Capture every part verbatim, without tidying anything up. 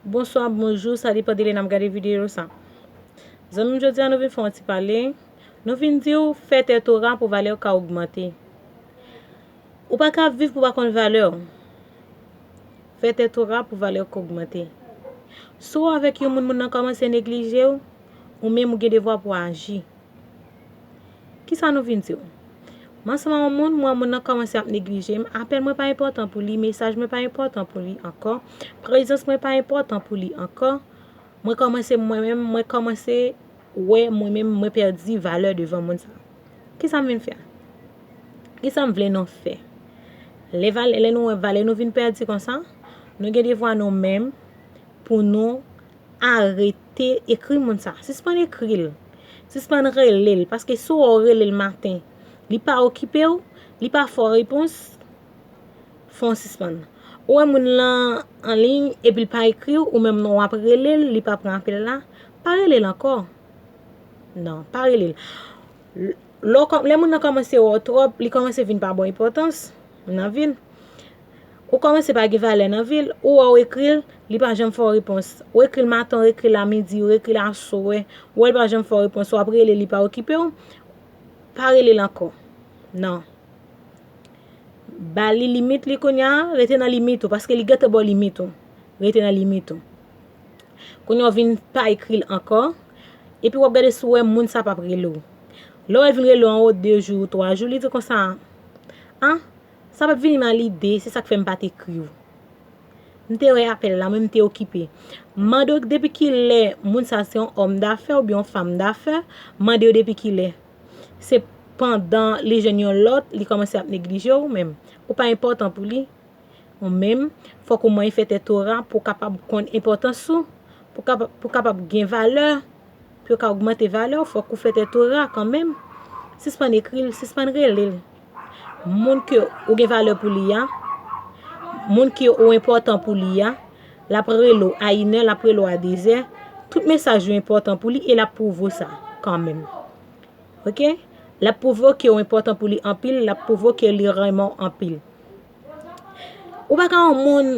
Bonswa, bonjou, sa depann de lè n ap gade videyo sa. Zanmi m, jodi a nou vin fè yon ti pale. Nou vin di w fè tèt ou ra pou valè w ka ogmante. Ou pa ka viv pou w pa konn valè w. Fè tèt ou ra pou valè w ka ogmante. Si w avèk yon moun, moun nan kòmanse neglije w, ou menm ou gen devwa pou w aji. Kisa nou vin di w? M ansanm ak yon moun, m wè moun nan kòmanse ap neglije m, apèl mwen pa enpòtan pou li, mesaj mwen pa enpòtan pou li ankò, prezans mwen pa enpòtan pou li ankò. Mwen kòmanse mwen menm, mwen kòmanse wè mwen menm mwen pèdi valè devan moun sa. Kisa m vin fè? Kisa m vle nou fè? Lè valè, lè nou wè valè nou vin pèdi konsa, nou gen devwa nou menm pou nou arete ekri moun sa. Sispann ekri l. Sispann rele l. Paske si w rele l maten, li pa okipe w, li pa fè w repons, fò w sispann. Ou wè moun lan an liy epi l pa ekri w, ou menm w ap rele l, li pa pran apèl la, pa rele l ankò. Non, pa rele l. Lè w kò- lè moun nan kòmanse wè w twòp, li kòmanse vin pa ba w enpòtans nan vi l. Ou kòmanse pa gen valè nan vi l, ou wè w ekri l, li pa janm fè w repons. Ou ekri l maten, ou ekri l a midi, ou ekri l aswè, ou wè l pa janm fè w repons, w ap rele, li pa okipe w, pa rele l ankò. Non. Ba li limit li kounye a, rete nan limit ou, paske li gentan ba w limit ou. Rete nan limit ou. Kounye a w vin pa ekri l ankò, epi w ap gade si w wè moun sa p ap rele w. Lè w wè l vin rele w anwo de jou, twa jou, li di konsa, ah, sa p ap vini m a lide, se sa k fè m pa t ekri w. M te wè apèl la, men m te okipe. Mande w depi ki lè moun sa se yon òm dafè oubyen yon fanm dafè, mande yo depi ki lè. Se pandan li jwenn yon lòt, li kòmanse ap neglije w menm. Ou pa enpòtan pou li. Ou menm, fòk ou manye fè tèt ou ra pou w kapab konn enpòtans ou, pou w kapab, pou w kapab gen valè, pou yo ka ogmante valè w, fòk ou fè tèt ou ra kanmenm. Sispann ekri l, sispann rele l. Moun ke ou gen valè pou li a, moun ke ou enpòtan pou li a, l ap rele w a inè, l ap rele w a dezè, tout mesaj yo enpòtan pou li e l ap pwouve w sa kanmenm. Oke? L ap pwouve w ke w enpòtan pou li anpil, l ap pwouve w ke li renmen w anpil. Ou pa ka yon moun,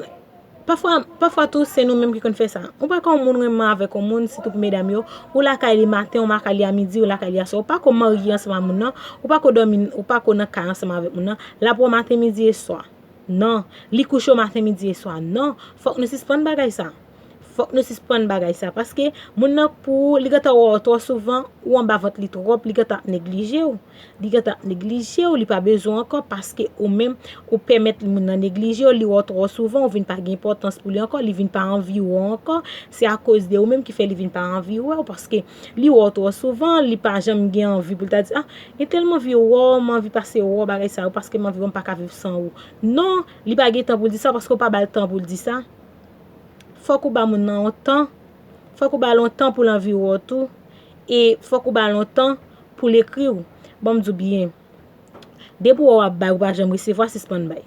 pafwa, pafwa tou, se nou menm ki konn fè sa. Ou pa ka yon moun renmen avèk yon moun, sitou pou medam yo, ou lakay li maten, ou lakay li a midi, ou lakay li aswè. Ou pa ko marye ansanm ak moun nan, ou pa ko dòmi, ou pa ko nan kay ansanm avèk moun nan. L ap wè w maten, midi e swa. Non, li kouche w maten, midi e swa. Non, fòk nou sispann bagay sa. Fòk nou sispann bagay sa, paske moun nan pou ou, li gentan wè w twò souvan, ou anba vant li twòp, li gentan ap neglije w. Li gentan ap neglije w, li pa bezwen w ankò, paske ou menm, ou pèmèt moun nan neglije w, li wè w twò souvan, ou vin pa gen enpòtans pou li ankò, li vin pa anvi wè w ankò. Se akoz de ou menm ki fè li vin pa anvi wè w, paske li wè w twò souvan, li pa janm gen anvi pou l ta di, ah, entèl m anvi wè w, m anvi pase wè w, bagay sa yo, paske m anvi wè w, m pa ka viv san ou. Non, li pa gen tan pou l di sa, paske w pa ba l tan pou l di sa. Fòk ou ba moun nan yon tan. Fòk ou ba l yon tan pou l anvi wè w tou. E fòk ou ba l yon tan pou l ekri w. Ban m di w byen. Depi w wè w ap bay, ou pa janm resevwa, sispann bay.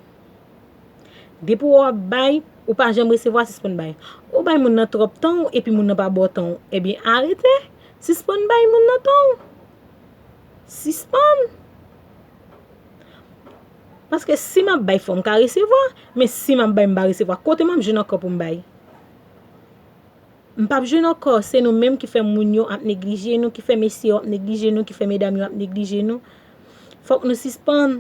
Depi w wè w ap bay, ou pa janm resevwa, sispann bay. Ou bay moun nan twòp tan w, epi moun nan pa ba w tan w. Ebyen, arete. Sispann bay moun nan tan w. Sispann. Paske si m ap bay, fò m ka resevwa. Men si m ap bay, m pa resevwa, kote m ap jwenn ankò pou m bay? M p ap jwenn ankò. Se nou menm ki fè moun yo ap neglije nou, ki fè mesye yo ap neglije nou, ki fè medam yo ap neglije nou. Fòk nou sispann.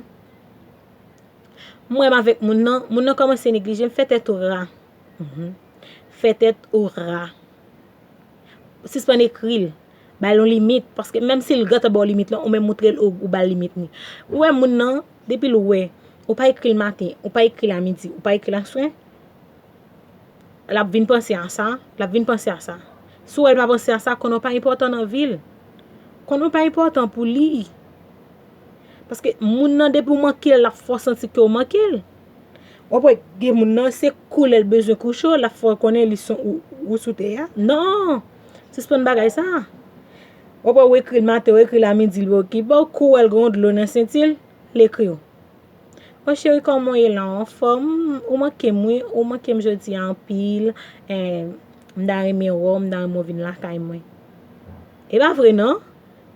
M wè m avèk moun nan, moun nan kòmanse neglije m, fè tèt ou ra. Mhm. Fè tèt ou ra. Sispann ekri l. Ba l yon limit, paske menm si l gentan ba w limit lan, ou menm moutre l ou, ou ba l limit li. Ou wè moun nan, depi l wè ou pa ekri l maten, ou pa ekri l a midi, ou pa ekri l aswè, l ap vin panse a sa, l ap vin panse a sa. Si w wè l pa panse a sa, konnen w pa enpòtan nan vi l. Konnen w pa enpòtan pou li. Paske moun nan, depi w manke l, l ap fè w santi ke w manke l. W ap wè gen moun nan, se koulè l bezwen kouche w, l ap fè w konnen li se yon ou, ou sou tè a. Non! Sispann bagay sa. W ap wè w ekri l maten, w ekri l a midi, li pa okipe w, kou w wè l gen yon dlo nan senti l, l ekri w. Mwen cheri, kòman w ye la? Anfòm? Ou manke m wi, ou manke m jodi a anpil. Eh, m ta renmen wè w, m ta renmen w vin lakay mwen. E pa vre non.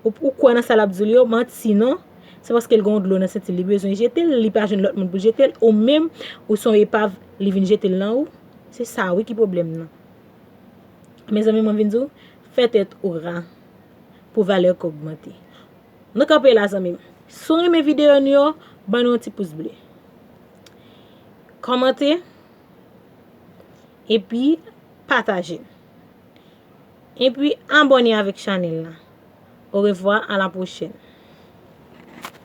Ou, ou kwè nan sa l ap di w yo, manti non. Se paske l gen yon dlo nan senti l, li bezwen jete l, li pa jwenn lòt moun pou jete l, ou menm, ou se yon epav, li vin jete l nan ou. Se sa wi ki pwoblèm nan. Mezanmi, mwen vin di w, fè tèt ou ra pou valè ke ogmante. Nou kanpe la, zanmi m. Si w renmen videyo nou yo, ban nou yon ti pous ble. Kòmante. Epi pataje. Epi abòne avèk chanèl la. Orevwa, a la pwochèn.